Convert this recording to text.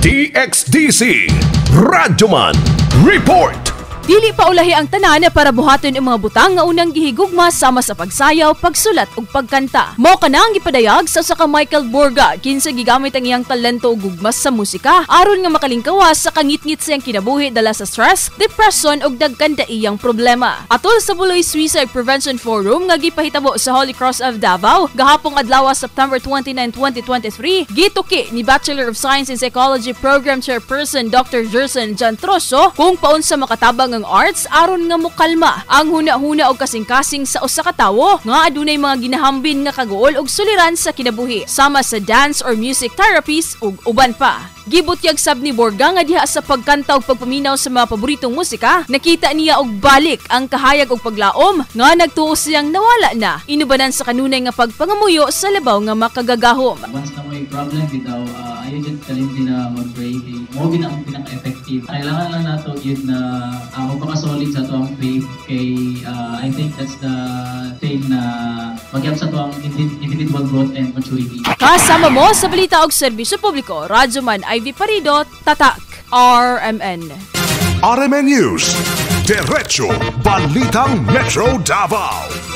DXDC Radyoman Report. Dili pa ulahi ang tanan para buhaton ang mga butang nga unang gihigugma sama sa pagsayaw, pagsulat ug pagkanta. Mao kanang gipadayag sa usa ka Michael Borga, kinsa gigamit ang iyang talento ug gugma sa musika aron nga makalingkawas sa kangitngit sa iyang kinabuhi dala sa stress, depression ug daghan iyang problema. Atol sa Buloy Suicide Prevention Forum nga gipahitabo sa Holy Cross of Davao gahapong adlaw, September 29, 2023, gituki ni Bachelor of Science in Psychology Program Chairperson Dr. Gerson John Troso kung paunsa makatabang ang arts aron nga mokalma ang huna-huna og kasing-kasing sa usa ka tawo nga adunay mga ginahambin nga kaguol og suliran sa kinabuhi sama sa dance or music therapies ug uban pa. Gibutyag sab ni Borga nga diha sa pagkanta ug pagpaminaw sa mga paboritong musika, nakita niya og balik ang kahayag og paglaom nga nagtuo siyang nawala na inubanan sa kanunay nga pagpangamuyo sa labaw nga makagagahom. Once na may problem bitaw, ayaw jud kalimti na mag-pray kay mao gid ang pinaka-effective. Kailangan lang nato gyud na magpaka-solid sa atoang faith kay I think that's the thing na mag sa atoang individual growth and maturity. Kasama mo sa balita og serbisyo publiko, Radyoman Ivy Parido, Tatak, RMN. RMN News. Diretso Balitang Metro Davao.